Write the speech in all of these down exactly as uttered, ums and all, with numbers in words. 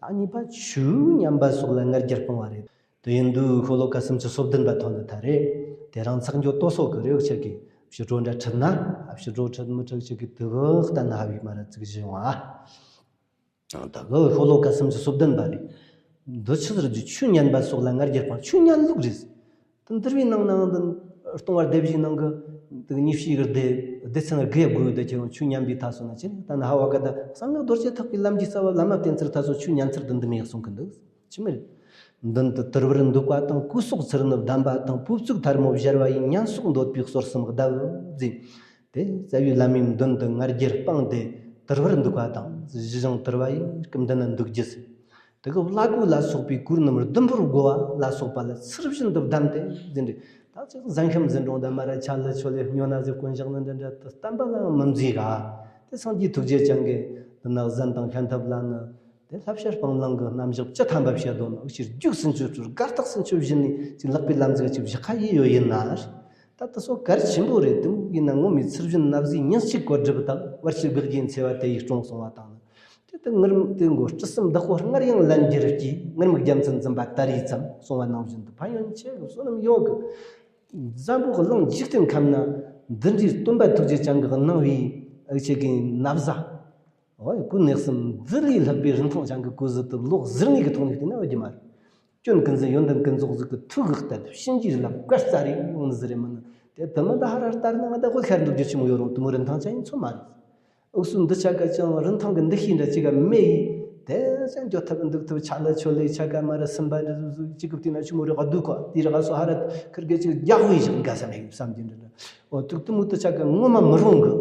ཨ་གཉིས་པ་ཆོས་ཉམས་པ་སོགས་ལ་ང་རྒྱལ་སྤངས་པ་རེད། དེ་ཡིན་དུས་ཤོ་ལོ་ཀ་སུམ་ཅུ་སོ་བདུན་པ་ཐོན་ནི་ད་རེད། དེ་རིང་ཚེགས་འགྱོ་ཏོ་སོ་གི་རེ་བ་ཆེ་གི་ཕྱི་དྲོ་འདྲ་ཁྲིད་ན། ཕྱི་དྲོ་ཁྲིད་མི་ཁྲིད་ཆེ་གི་དུ་གི་གཏན་ཧ་བའི་མ་ར་ཙིག་བཞི་ཡོང་ཨ། ད་གི་ཤོ་ལོ་ཀ་སུམ་ཅུ་སོ་བདུན་པ་རེད། འདི་ཆི་ཟེར་རྒྱུ། ཆོས་ཉན་པ་སོགས་ལ་ང་རྒྱལ་སྤངས། ཆོས་ཉན་ལུགས་རེད། དེ་འདུལ་བའི་ནང་ནའང་འདི་ལྟུང་བ་སྡེ་བཞིའི་ནང་གི་དེ་ཉེས་བྱས་ཀྱི་སྡེ་སྡེ་ཚན་དགུ་ཡ་དགུ་ཡོད་དེ་ཁྱེད་རང་ཆོས་ཉན་པའི་ཐ་སོ་ན་ཆེ་ད་ན་ཧ་བ་ག་ད་གསང་སྔགས་རྡོ་རྗེ་ཐེག་པའི་ལམ་གྱི་རྩ་བ་བླ་མ་བསྟེན་ཚུལ་ཐ་སོ་ཆོས་ཉན་ཚུལ་འདི་འདི་མི་ཡག་གསུང་གི་འདུག་ཆི་མེད། མདུན་དུ་དུར་བར་འདུག་པ་དང་། སྐུ་སྲོག་ཚུར་ནུབ་བསྡམས་པ་དང་། པུས་བཙུགས་ཐལ་མོ་སྦྱར་བ་ཡིས། ཉམས་སོགས་འདོད་པའི་སོར་གསུམ་བརྡབ་མཛད། དེ་རྩ་བའི་བླ་མའི་མདུན་དུ་ང་རྒྱལ་སྤངས་ཏེ་དུར་བར་འདུག་པ་དང་། གཞི་བཞེངས་དུར་བ་ཡི་སྐུ་མདུན་ན་འདུག་རྒྱུ། དེ་གི་བླ་གོས་ལ་སོགས་པའི་གོས་རྣམས་ཟླུམ་པོར་བགོ་བ་ལ་སོགས་པ་ལ་ཚུལ་བཞིན་དུ་བསྡམས་ཏེ་ཟིན་རེད། ད་ཅིག་གཟན་ཤམ་ཟིན་རུང་ད་མ་ར་ཆ་ལ་ཆོ་ལེ་སྨྱོ་ན་ཟེར་དཀོན་ཞག་ནི་འདྲ་འདྲ་དུ་བསྟན་པ་ལའང་མི་མཛེས་ག་དེ་སངས་རྒྱས་ཐུགས་རྗེ་ཅན་གྱི་འདི་ན་གཟན་དང་ཤན་ཐབས་ལ་ནི། དེ་བསླབ་བྱ་སྤང་བླང་གི་རྣམ་གཞག་བཅུ་ཐམ་པ་བཤད་དོ་ནོ་ཕྱིར་རྒྱུགས་སུ་འཆོལ་ཚུལ་དགའ་རྟགས་སུ་འཆོལ་བཞིན་ནས་ཅིག་ལག་པའི་ལམ་ཟིག་ཅིག་བཞག་ཁ་ཡི་ཡོད་ཡིན་ན་རེད། ད་དེ་སོ་གལ་ཆེན་པོ་རེད། དེ་མོ་ཡིན་ན་ངོ་མའི་ཚུལ་བཞིན་ན་བཟའི་ཉིན་གཅིག་གོ་སྒྲུབ་དང་བར་ཆད་བགེགས་ཀྱི་འཚེ་བ་དེ་ཡིས་སྲུང་གསུང་བ་དང་ནི། དེ་ལྟར་ངུར་དེ་མགོ་སྤྲུལ་གསུམ་བདག་པོ་སྔར་ཡང་ལན་བརྒྱར་གྱིས། ངུར་སྨྲིག་རྒྱལ་མཚན་འཛིན་པ་ད་རེས་ཙམ་གསུང་བ་ནང་བཞིན་དུ་ཕན་ཡོན་ཆེ་གི་བསོད་ནམས་ཡོད་གི། འཛམ་བུ་གླིང་འཇིག་རྟེན་ཁམས་ན་འདི་འདྲའི་སྟོན་པ་ཐུགས་རྗེ་ཅན་གྱི་གནང་བའི་ཨ་ཆེ་གི་ན་བཟའ། ཨོ་ཡ། སྐུ་གནས་གསུམ་འདི་ལས་ལྷག་པའི་རིན་ཐང་ཅན་གྱི་གོས་ཟིག་དེ་ལོག་ཟུར་ནས་གི་ཐོག་ནས་བལྟས་ན་ཡོད་རྒྱུ་མ་རེད། སྐྱོན་ཀུན་ཟད་ཡོན་ཏན་ཀུན་རྫོགས་ཟིག་གི་ཐུགས་ཀྱི་གཏད་གཤིན་རྗེའི་རླབས་བཀར་རྩ་རེ་ཡོང་ནི་ཟིག་རེད་མིན་ན། དེ་དུ་མི་འདི་ཧ་ར་ལྟར་ན་ང་ད་དགོད་ཤར་འདུག་རྒྱུ་ཆི་མོ་ཡོད་རུང་དུ་མོ་རིན་ཐང་ཅན་ཡིན་ཚོད་མ་རེད། འུག་སུ་འདི་ཆ་ག་ཅང་རིན་ཐང་གི་འདུ་ཤེས་འདྲ་ཅིག་ག་མེད་ཡིན། དེ་ཅང་འགྱོ་ཐབས་འདུག་ཐུབ་ཆ་ལ་ཆོ་ལེ་ཆ་ག་མ་ར་སུན་པ་འདྲ་ཟུག་ཟུག་ཅིག་གི་བལྟས་ན་ཆི་མོ་རེད་ག་སྡུག་ག་དེ་ར་ག་སོ་ཧ་ར་ཁིར་གེ་ཅིག་རྒྱག་དབུས་བཞག་དགའ་ས་མེད་བསམ་གྱི་འདྲ་འདྲ། ཨོ་ཐུག་དུ་མོ་དུ་ཆ་ག་ངོ་མ་མི་རུང་གི།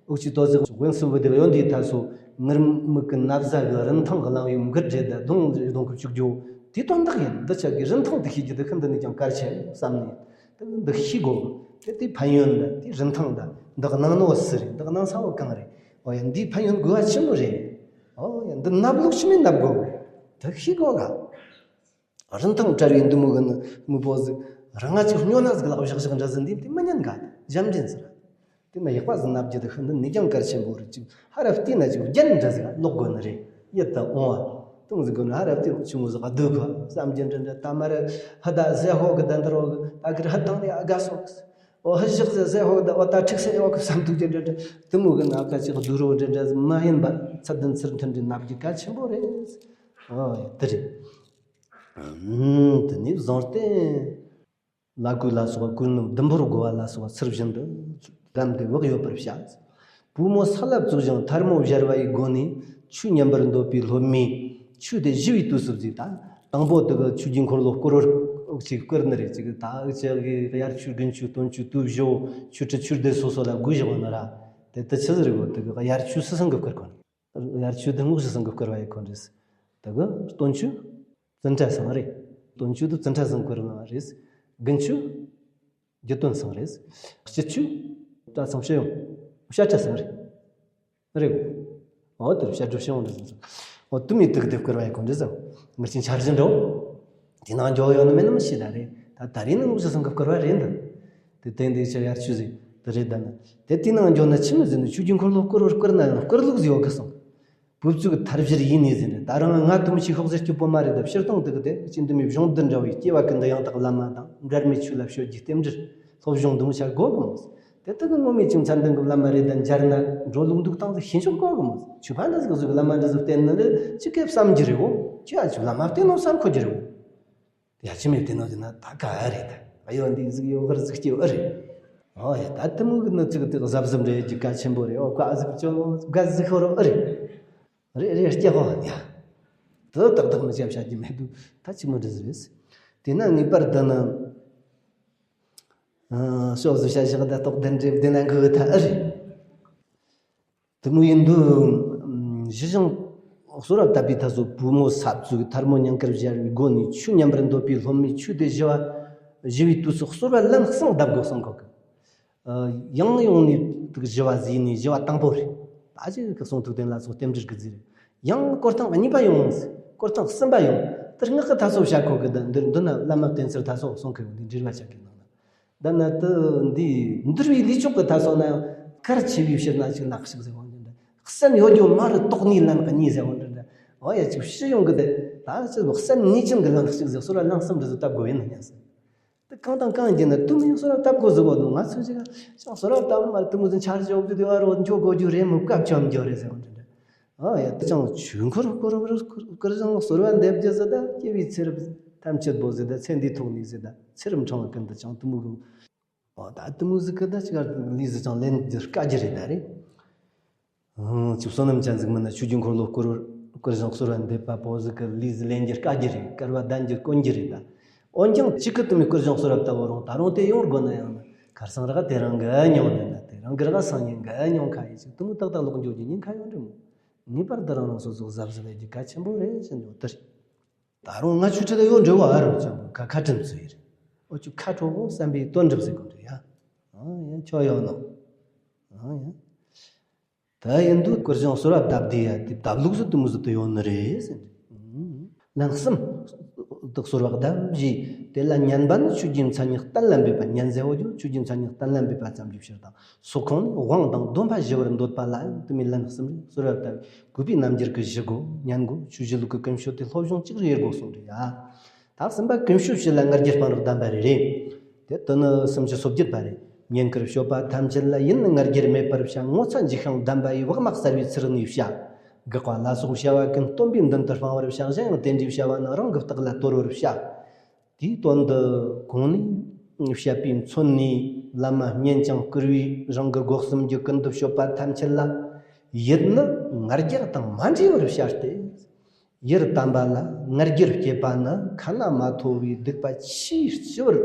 འུག་ཅི་ཏོ་ཟིག་དབེན་སུ་བུ་དེ་ཡོན་དེའི་ཐ་སོ་ངུར་སྨྲིག་གི་ན་བཟའ་གི་རིན་ཐང་གི་ལང་བའི་མགུར་འགྲེལ་དང་གདུང་གདུང་གི་བཅུག་རྒྱུ། དེ་དོན་དག་ཡིན། འདི་ཆ་གི་རིན་ཐང་དེ་ཤེས་རྒྱུ་དེ་ཤིན་ཏུ་ནས་ཀྱང་གལ་ཆེ་བསམ་ནས། དེ་འདི་ཤེས་དགོས། དེ་དེ་ཕན་ཡོན་ད་དེ་རིན་ཐང་ད་འདི་གནང་ནོ་སུ་རེད། འདི་གནང་ས་བོ་གང་རེད། ཨོ་ཡ། འདིའི་ཕན་ཡོན་དགོས་པ་ཆེན་པོ་རེད། ཨོ་ཡ། འདི་ནབ་ལུགས་ཆི་མོ་ནབ་དགོས། དེ་ཤེས་དགོས་ག་རིན་ཐང་བྲལ་བའི་འདི་མོ་གི་ནི་དངོས་པོ་ཟིག་རང་ང་ཅིག་སྨྱོ་ན་ཟིག་ལག་བཞག་བཞག་འདྲ་ཟིག་འདི་དེ་མི་ཉན་ག་ཞབས་འདྲེན་ཟེར། དེ་ན་ཡག་པ་ཟིག་ནབ་རྒྱུ་དེ་ཤིན་ཏུ་ནས་ཀྱང་གལ་ཆེན་པོ་རེད། ཅིག་ཧ་ར་བལྟས་ན་ཅིག་རྒྱན་འདྲ་ཟིག་ལོག་དགོས་ནི་རེད། ཡིད་དུ་འོང་བ་དུང་ཟིག་དགོས་ནི། ཧ་ར་བལྟས་ཆུང་ངུ་ཟིག་སྡུག་ག་བསམ་རྒྱུ་འདྲ་འདྲ། ད་མ་ར་ཧ་ད་ཟེ་ཧོ་གི་ད་འདི་རོ་གི་ད་གི་ར་ཧ་དང་ནི་ཨ་དགའ་སོ་གི། ཨོ་ཧ་བཞག་ཟེ་ཟེ་ཧོ་གི་ད་ཨོ་ད་ཁྲིག་སེ་ཡོ་གི་བསམ་འདུག་རྒྱུ་འདྲ་འདྲ། དེ་མོ་གི་ནབ་ཀ་ཅིག་སྡུག་རོ་འདྲ་འདྲ་ཟིག་མ་ཡིན་པར་ཚད་ལྡན་ཚུལ་མཐུན་འདྲ་ནབ་རྒྱུ་གལ་ཆེན་པོ་རེད། ཨོ་ཡ། དེ་རེད། ཨུམ། དེ་ནས་བཟུང་སྟེ། བླ་གོས་ལ་སོགས་པ་གོས་རྣམས་ཟླུམ་པོར་བགོ་བ་ལ་སོགས་པ་ཚུལ་བཞིན་དུ་བསྡམས་ཏེ་བག་ཡོད་པར་བྱ། པུས་མོ་ས་ལ་བཙུགས་ཤིང་ཐལ་མོ་སྦྱར་བ་ཡི་སྒོ་ནས་ཆོས་ཉན་པར་འདོད་པའི་སློབ་མས་ཆོས་དེ་ཞི་བའི་དུས་སུ་བཟོས། ད་དང་པོ་དེ་གི་ཆོས་ཀྱི་འཁོར་ལོ་བསྐོར་བར་ཅིག་བསྐོར་ནི་རེད། ཅིག་ད་འུ་ཅག་གི་དབྱར་ཆོས་དགུན་ཆོས་སྟོན་ཆོས་དུས་བཞི་བོ་ཆོས་ཁྲི་ཆོས་སྡེ་སོ་སོ་ལ་བགོས་བཞག་ནི་ར། དེ་དུ་ཆི་ཟིག་རེད་གོ། དེ་གི་དབྱར་ཆོས་སུ་སང་གི་བསྐོར་གོ་ནི། དབྱར་ཆོས་དེ་སྔོག་བཤད་སང་གི་བསྐོར་བ་ཡི་ཁོ་རེད། དེ་གི་སྟོན་ཆོས་བཙུན་ཁྲ་སང་རེད། སྟོན་ཆོས་དེ་བཙུན་ཁྲ་སང་བསྐོར་བ་རེད། དགུན་ཆོས་རྒྱུ་སྟོན་སང་རེད། དཔྱིད་ཆོས་གྲྭ་ཚང་སྤྱི་ཡོངས་བཤད་གྲྭ་སང་རེད། རེད། འོ་དེར་བཤད་སྒྲུབ་སྤྱི་ཡོངས་རེད་ཟེར། འོ་དུ་མི་དུག་དེ་བསྐོར་བ་ཡི་ཁོ་འདྲ་ཟེར། ངར་ཆེན་འཆར་གཞི་འགྲོ། དེ་ནང་འཇོག་ཡོད་ན་མེད་ན་མི་ཤེས་ད་རེད། ད་ད་རེས་ནི་ངོ་ཟེར་སང་གི་བསྐོར་བ་རེད་འདི། དེ་དེང་དེ་ཆ་ཡར་ཆུ་ཟིག་དེ་རེད་ད་ན། དེ་དེ་ནང་འཇོག་ན་ཆི་མི་ཟེར་ནི་ཆོས་ཀྱི་འཁོར་ལོ་བསྐོར་བར་བསྐོར་ན་ཡང་བསྐོར་ལུགས་ཟིག་ཡོད་གི་སོང་། བུ་བཙུགས་ཐར་བཞིར་ཡིན་ནི་ཟེར་ནས། ད་རང་ང་དུ་མི་ཤི་ཤོག་ཟེར་སྐྱིད་པོ་མ་རེད་ད། སྤྱིར་བཏང་དེ་གི་དེ་ཅི་འདི་མི་གཞུང་འདི་འདྲ་བའི་སྐྱེ་བ་ཀུན་ཏུ་ཡང་དག་བླ་མ་དང་འབྲལ་མེད་ཆོས་ལ་སྤྱོད་རྒྱུའི་རྟེན་འབྲེལ་སློབ་སྦྱོང་འདི་མི་བྱ་དགོས་གི་མོ། དེ་ལྟ་གི་ངོ་མས་ཅིག་མཚན་ལྡན་གི་བླ་མ་རེད་ད་མཇལ་ན་འགྲོ་ལུགས་འདུག་སྟངས་ཟིག་ཤེས་ཆོག་གོ་གི་མོ། ཆོས་པ་འདྲ་ཟིག་གཟུགས་གི་བླ་མ་འདྲ་ཟིག་བསྟེན་ནི་ལས་ཅི་སྐད་བསམ་རྒྱུ་རེད་བོ། ཅི་ཨ་ཅིག་བླ་མ་བསྟེན་ནོ་བསམ་ཁོ་རྒྱུ་རེད་བོ། ཡ་ཅི་མེད་དེ་ནོ་དེ་ན་ད་ག་ཨ་རེད་ད། ཨ་ཡོ་འདི་ཟིག་ཡོ་གར་ཟིག་སྐྱེ་ཨ་རེད། ཨོ་ཡ་ད་དེ་མོ་གི་ནི་ཅིག་དེ་གཟབ་གཟབ་རེད་ཀྱི་གལ་ཆེན་པོ་རེད། ཨོ་ག་ཨ་ཟིག་ཅོ་ག་ཟིག་ཤོར་ཨ་རེད། རེད་རེད་སྐྱེ་ཧོ་ཡ། དེ་ཏག་ཏག་མི་བྱ་བྱ་རྒྱུ་མེད་དུ་ད་ཅི་མོ་འདྲ་ཟིག་རེད། དེ་ན་ངེས་པར་དུ་ནི། ཨ་ཤོག་ཟིག་བྱ་བཞག་ད་ཏོག་དན་འདྲེ་བདེ་ན་འགུ་ད་ཨ་རེད། དེ་མོ་ཡིན་དུས། ཨམ། གཞི་བཞེངས་གསོལ་བ་བཏབ་པའི་ཐ་སོ་པུས་མོ་ས་བཙུགས་ཐལ་མོ་སྙིང་གར་སྦྱར་བའི་སྒོ་ནས་ཆོས་ཉན་པར་འདོད་པའི་སློབ་མས་ཆོས་དེ་ཞི་བ་ཞི་བའི་དུས་སུ་གསོལ་བ་ལན་གསུམ་གདབ་དགོས་གསུང་གོ་གི། ཨ། ཡང་ཡོང་ནས་དུག་ཞི་བ་ཟེར་ནས་ཞི་བ་དང་པོ་རེད། ད་ཅི་གི་གསུང་ཐུགས་རྟེན་ལ་སོགས་རྟེན་འབྲེལ་གི་རྫས་རེད། ཡང་བསྐོར་ཐེངས་གཉིས་པ་ཡོང་། བསྐོར་ཐེངས་གསུམ་པ་ཡོང་། དེར་སྔགས་ཀྱི་ཐ་སོ་བྱ་གོ་གི། འདི་འདི་འདི་ན་བླ་མ་བསྟེན་ཚུལ་ཐ་སོ་གསུང་གི་ཡོང་། འདི་འགྲེལ་བ་ཆགས་ཀྱི་ནང་ན། ད་ན་དུ་འདི་འདུལ་བའི་ལུས་ཕྱོགས་ཀྱི་ཐ་སོ་ན་ཡང་གལ་ཆེ་བའི་ཕྱིར་ན་ཅིག་ལག་ཞིག་ཟེར་བ་འདི་འདྲ། གསན་ཡོད་རྒྱུ་མ་རུ་དོགས་ནས་ལན་གཉིས་ཟེར་བ་འདི་འདྲ། ཨོ་ཡ་ཅིག་ཕྱི་ཡོང་གི་དེ་ད་ཅིག་སེམས་ངེས་ཅན་གྱི་ལན་གཅིག་ཟིག་གསོལ་བ་བླངས་སེམས་འདྲ་ཟིག་བཏབ་དགོས་ཡིན་ན་སྙམ་སོང་། དེ་གང་དང་གང་ཡིན་ན་དུ་མི་གསོལ་བ་བཏབ་དགོས་ཟིག་གོ་ནོ། ང་ཚོས་ཅིག་ཅང་གསོལ་བ་བཏབ་མ་དུ་མི་ཟིན་ཆར་ཞོག་དུ་དེ་བ་རོ་འཇོག་དགོས་རྒྱུ་རེད་མོ་སྐབས་ཅམ་འཇོག་རེད་ཟེར་བ་འདྲ་འདྲ། ཨ་ཡ་དེ་ཅང་ཆོས་འཁོར་བསྐོར་བར་བསྐོར་བསྐོར་ཞིང་གསོལ་བ་འདེབས་རྒྱུ་ཟེར་ད་སྐྱེ་བའི་ཚེ་རབས་ཐམས་ཅད་པོ་ཟེར་ད་ཚེ་འདིའི་ཐོག་ནས་ཟེར་ད་ཚེ་རབས་འཕྲེང་བ་ཀུན་ཏུ་ཅང་དུ་མི་གོ། ཨོ་ད་དུ་མི་ཟིག་གི་ད་ཅིག་ལུས་ཟིག་ཅང་ལེན་རྒྱུ་དཀའ་རྒྱུ་རེད་ད་རེད། ཨང་། ཅིག་བསོད་ནམས་ཅན་ཟིག་མིན་ན་ཆོས་ཀྱི་འཁོར་ལོ་བསྐོར་བསྐོར་ཞིང་གསོལ་བ་འདེབས་པ་པོ་ཟིག་གི་ལུས་ཟིག་ལེན་རྒྱུ་དཀའ་རྒྱུ་རེད། བསྐལ་པ་ལྡན་རྒྱུ་དཀོན་རྒྱུ་རེད་ད། འོན་ཀྱང་གཅིག་གི་དུ་མི་བསྐོར་ཞིང་གསོལ་བ་བཏབ་པ་རུང་ད་རུང་དེ་ཡོང་དགོས་ན་ཡང་ན་ཁར་སང་རག་དེ་རང་གི་མྱོང་ནི་ད་དེ་རང་གི་རག་སང་ཉིན་གི་མྱོང་ཁ་ཡིན་ཞིག་དུ་མི་ཏག་ཏག་ལོག་འགྱོ་རྒྱུ་ཉིན་ཁ་ཡོང་འདྲི་མོ། ངེས་པར་དུ་རང་རང་སོ་སོ་གཟབ་གཟབ་ཡེད་རྒྱུ་གལ་ཆེན་པོ་རེད་ཟེར་འཇོག་དེ་རེད། ད་རུང་ང་ཆོས་ཁྲིད་ལ་ཡོད་འདྲི་བ་ཨ་རུ་ཅང་ཁ་ཁ་དྲན་ཚོད་ཡིན། ཨོ་ཆུ་ཁ་ཁྲོ་བོ་བསམ་པའི་དོན་འགྲུབ་ཟེར་གོ་འདྲི་ཡ། ཨང་ཡང་ཁྱོད་ཡོད་ནོ། ཨང་ཡང་། ད་ཡིན་དུས་བསྐོར་ཞིང་གསོལ་བ་བཏབ་དེ་ཡ་དེ་བཏབ་ལུགས་སུ་དུ་མི་ཟིག་ཏུ་ཡོད་ནི་རེད་ཟེར། ལན་གསུམ་དུ་གསོལ་བ་བཏབ་བཞི། དེ་ལ་སྙན་པ་ནི་ཆོས་ཀྱི་མཚན་ཉིད་གཏན་ལ་འབེབས་པ། སྙན་ཟེར་བ་རྒྱུ་ཆོས་ཀྱི་མཚན་ཉིད་གཏན་ལ་འབེབས་པ་ཙམ་གྱི་ཕྱིར་དང་། སོགས་ཁོང་ནི་དབང་དང་སྡོམ་པ་ཞི་བར་འདོད་པ་ལ་དུ་མི་ལན་གསུམ་རེ་གསོལ་བ་བཏབ། གུས་པའི་རྣམ་འགྱུར་གྱི་བཞི་སྒོ་ཉན་དགོས། ཆོས་ཞུ་ལུགས་ཀྱི་ཀུན་སྤྱོད་དེ་སློབ་སྦྱོང་གཅིག་རེ་དགོས་གསུངས་རེད་ཡ། ད་གསུམ་པ་ཀུན་སྤྱོད་བཞི་ལ་ང་རྒྱལ་སྤངས་རོགས་གདམས་པ་རེ་རེད། དེ་དུ་ནི་སུམ་ཅུ་སོ་བརྒྱད་པ་རེད། ཉན་ཁུར་སྤྱོད་པ་ཐམས་ཅད་ལ་ཡིད་ནི་ང་རྒྱལ་མེད་པར་བྱ། ངོ་ཚ་འཇིགས་ཤིང་བསྡམས་པ་ཡི། བག་མ་གསར་བའི་ཚུལ་ནས་བྱ། དགག་པ་ལ་སོགས་བྱ་བ་ཀུན། སྟོན་པའི་མདུན་དུ་སྤང་བར་བྱ། གཞན་ཡང་དེ་འདྲའི་བྱ་བ་ནི། རང་གི་རྟགས་ལ་དོར་བར་བྱ། དེའི་དོན་དུ་གོང་ནས་བཤད་པའི་མཚོན་ནས་བླ་མ་སྙན་ཅིང་བསྐུལ་བའི་རང་གི་སྒོ་གསུམ་གྱི་ཀུན་ཏུ་སྤྱོད་པ་ཐམས་ཅད་ལ་ཡིད་ནི་ང་རྒྱལ་དང་མ་འདྲེས་པར་བྱ་སྟེ། ཡུལ་དམ་པ་ལ་ང་རྒྱལ་སྐྱེས་པ་ནི་ཁ་ན་མ་ཐོ་བའི་སྡིག་པ་ཆེས་ལྕི་བར་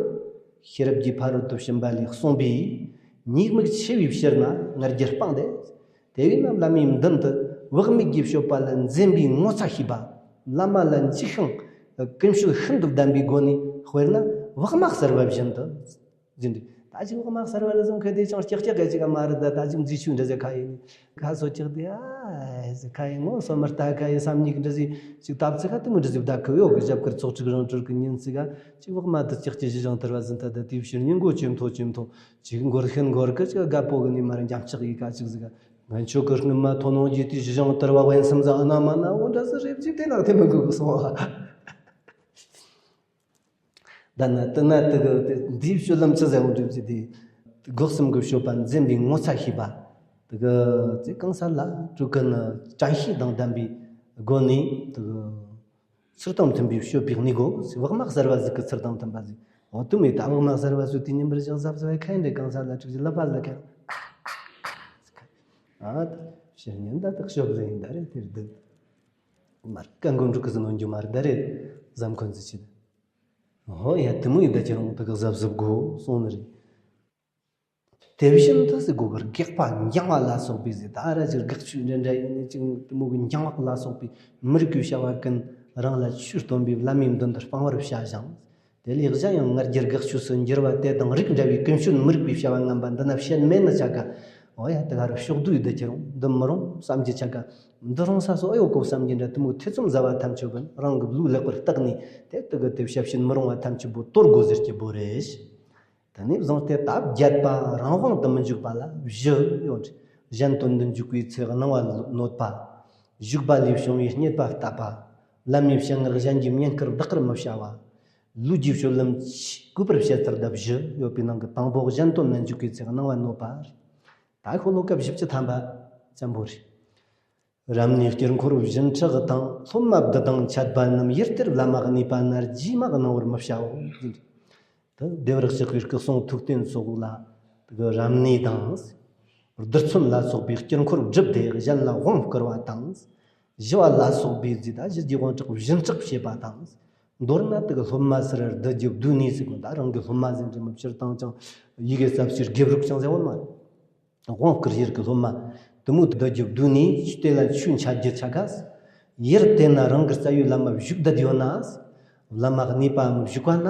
ཤེས་རབ་ཀྱི་ཕ་རོལ་ཏུ་ཕྱིན་པ་ལས་གསུངས་པས། ཉེས་དམིགས་ཆེ་བའི་ཕྱིར་ན་ང་རྒྱལ་སྤངས་ཏེ། དེ་བས་ན་བླ་མའི་མདུན་དུ་བག་མེད་ཀྱི་སྤྱོད་པ་ལ་འཛེམ་པའི་ངོ་ཚ་ཤེས་པ། བླ་མ་ལ་འཇིགས་ཤིང་ཀུན་སྤྱོད་ཤིན་ཏུ་ལྡན་པའི་སྒོ་ནས་དཔེར་ན་བག་མ་གསར་བ་བཞིན་དུ། ཟིན་ཏེ། ད་ཅིག་བག་མ་གསར་བ་ལ་བཟུང་ཁ་དེ་ཅང་ཀྱག་ཀྱག་ག་ཅིག་ག་མ་རེད། ད་ད་ཅིག་མཛེས་ཆོས་འདྲ་ཟེ་ཁ་ཡིན། ཁ་སོ་ཀྱག་དེ་ཨ་ཟེ་ཁ་ཡིན་ངོ་སོ་མར་ལྟ་ཁ་ཡིན་བསམ་ཉིག་འདྲ་ཟེ་ཅིག་ད་ཚིག་ཁ་དུ་མི་འདྲ་ཟེ་བདག་གི་ཡོད་གི་ཞབས་ཀར་ཚོགས་ཁྲིག་རང་གྲོལ་གི་ཉིན་ཚིག་ག་ཅིག་བག་མ་དུ་ཀྱག་ཀྱག་ཞི་ཞིང་དུལ་བ་ཟིན་ད་ད་དེའི་ཕྱིར་ཉིན་མགོ་ཇེ་མཐོ་ཇེ་མཐོ་ཅིག་འགོར་ཤིན་འགོར་གི་ཅིག་དགའ་པོ་གི་ནི་མར་འཇམ་ལྕག་ཡི་ག་ཅིག་ཟེ་ག་ང་ཆོ་གི་སྔོན་མ་ཐོ་ནོང་གི་དུས་ཞི་ཞིང་དུལ་བ་བན་སམ་ཟ་ཨ་ན་མ་ན་འོ་འདྲ་ཟེ་རེབ་ཅིག་དེ་ནང་དེ་མི་དགོས་གི་སོང་བ། ད་ན་དེ་ན་དེ་གི་དེ་འདིའི་སྤྱོད་ལམ་ཆི་ཟེར་འོང་འགྲུབ་ཀྱི་དེ། སྒོ་གསུམ་གྱི་སྤྱོད་པ་འཛིན་པའི་ངོ་ཚ་ཤེས་པ། དེ་གི་ཚེ་གང་ས་ལ་དྲུག་གི་ནི་དྲན་ཤེས་དང་ལྡན་པའི་སྒོ་ནས་དེ་གི་ཚུལ་དང་མཐུན་པའི་སྤྱོད་པའི་གནས་སྒོ་བག་མ་གསར་བ་ཟིག་གི་ཚུལ་དང་མཐུན་པ་ཟིག་འོ་དུ་མེད་ད་བག་མ་གསར་བ་སུ་དེ་ཉིན་པར་ཞག་གཟབ་གཟབ་ཁ་འདྲེ་གང་ས་ལ་དྲུག་ཅི་ལབ་པ་ཟིག་ཁ་ཨ་ད་ཕྱིར་ཉིན་ད་དག་ཤོབ་ཟིག་ཡིན་ད་རེད་དེར་འདུག་མར་ཀ་མགོ་འབྲུག་གི་ཟིན་འོང་རྒྱུ་མ་རེད་ད་རེད་བཟའ་འཁོན་ཟིག་ཆེ། ཧོ་ཡ་དེ་མོ་ཡིན་ད་ཁྱེད་རང་དེ་ག་གཟབ་གཟབ་དགོས་གསུངས་ནི་རེད། དེ་བཞིན་དུ་ཟེར་དགོས་པར་དགག་པ་འགྱང་བ་ལ་སོགས་པའི་ཟེར་ད་ར་ཅིག་དགག་ཆོས་འདྲ་འདྲ་ཡིན་ནི་ཅིག་དེ་མོ་གི་འགྱང་བག་ལ་སོགས་པའི་མི་རིགས་ཀྱི་བྱ་བ་ཀུན་རང་ལ་ཆོས་སྟོན་པའི་བླ་མའི་མདུན་དུ་སྤང་བར་བྱ་ཞིང་། དེ་ལས་གཞན་ཡང་ང་རྒྱལ་དགག་ཆོས་སུ་འགྱུར་བ་དེ་དང་རིགས་འདྲ་བའི་ཀུན་སྤྱོད་མི་རིགས་པའི་བྱ་བ་ངན་པ་འདི་ན་བཤད་མེད་ནི་ཆ་ག་འོ་ཡ་དེ་ག་རུ་ཕྱོགས་བསྡུས་འདི་ཁྱེད་རང་འདི་མི་རུང་བསམ་གྱི་ཆ་ག་འདི་རུང་ས་སོ་ཨེ་ཡོད་གོ་བསམ་གྱི་འདྲ་དེ་མོ་ཐེ་ཚོམ་ཟ་བ་ཐམས་ཅད་ཀུན་རང་གི་བློའི་ལེགས་པར་བརྟགས་ནས་དེ་དེ་གི་དེ་བྱ་བྱེད་མི་རུང་བ་ཐམས་ཅད་པོ་དོར་དགོས་ཟེར་གྱི་བོ་རེད། དེ་ནས་བཟུང་སྟེ་ད་བརྒྱད་པ་རང་དབང་དུ་མི་འཇུག་པ་ལ་བཞི་ཡོད། གཞན་དོན་དུ་འཇུག་པའི་ཚེ་སྣང་བ་གནོད་པ། བཞུགས་པ་ལས་བྱུང་བའི་རྙེད་པ་ལྟ་བ། བླ་མའི་བྱ་ངན་གཞན་གྱིས་བསྙེན་བཀུར་བདག་གིར་མི་བྱ་བ། ལུས་ཀྱི་སྤྱོད་ལམ་གྱིས་གུས་པར་བྱེད་ཚུལ་ལྡབ་བཞི་ཡོད་པའི་ནང་གི་དང་པོ་གཞན་དོན་དུ་འཇུག་པའི་ཚེ་སྣང་བ་གནོད་པ་རེད། ད་ཤོ་ལོ་ཀ་བཞི་བཅུ་ཐམ་པ་ཙམ་པོ་རེད། རབ་གནས་དཀྱིལ་འཁོར་བཞི་ཕྲག་དང་སློབ་མ་བདུད་དང་ཆད་པ་རྣམས་ཡུལ་དེར་བླ་མ་གནས་པ་ན་རྗེས་མ་གནང་བར་མི་བྱའོ། དེ་བདེ་བར་གཤེགས་པའི་སྐུ་གསུང་ཐུགས་རྟེན་སོགས་ལ་དེ་གི་རབ་གནས་དང་། རྡུལ་ཚོན་ལ་སོགས་པའི་དཀྱིལ་འཁོར་བསྒྲུབས་ཏེ་གཞན་ལ་དབང་བསྐུར་བ་དང་། ཞི་བ་ལ་སོགས་པའི་རྫས་དང་ཞི་རྒྱས་དབང་དྲག་བཞིན་སྲེག་བྱེད་པ་དང་། མདོར་ན་དེ་གི་སློབ་མ་སར་བདུད་ཀྱི་བསྡུས་ནས་ཟེར་གོ་ད་རང་གི་སློབ་མ་ཟེར་འདྲ་མི་ཕྱིར་བཏང་ཅང་ཡི་གེ་ཚབ་ཕྱིར་དགེ་ཕྲུག་ཅང་ཟེར་བ་མ་རེད། དབང་བསྐུར་ཡུལ་གྱི་སློབ་མ་དེ་མོ་བདུད་ཀྱི་བསྡུས་ནས་དེ་ལ་ཆོས་འཆད་རྒྱུ་ཆ་ག་ཡུལ་དེ་ན་རང་གི་རྩ་བའི་བླ་མ་བཞུགས་བསྡད་ཡོད་ན། བླ་མ་གནས་པའམ་བཞུགས་པ་ན།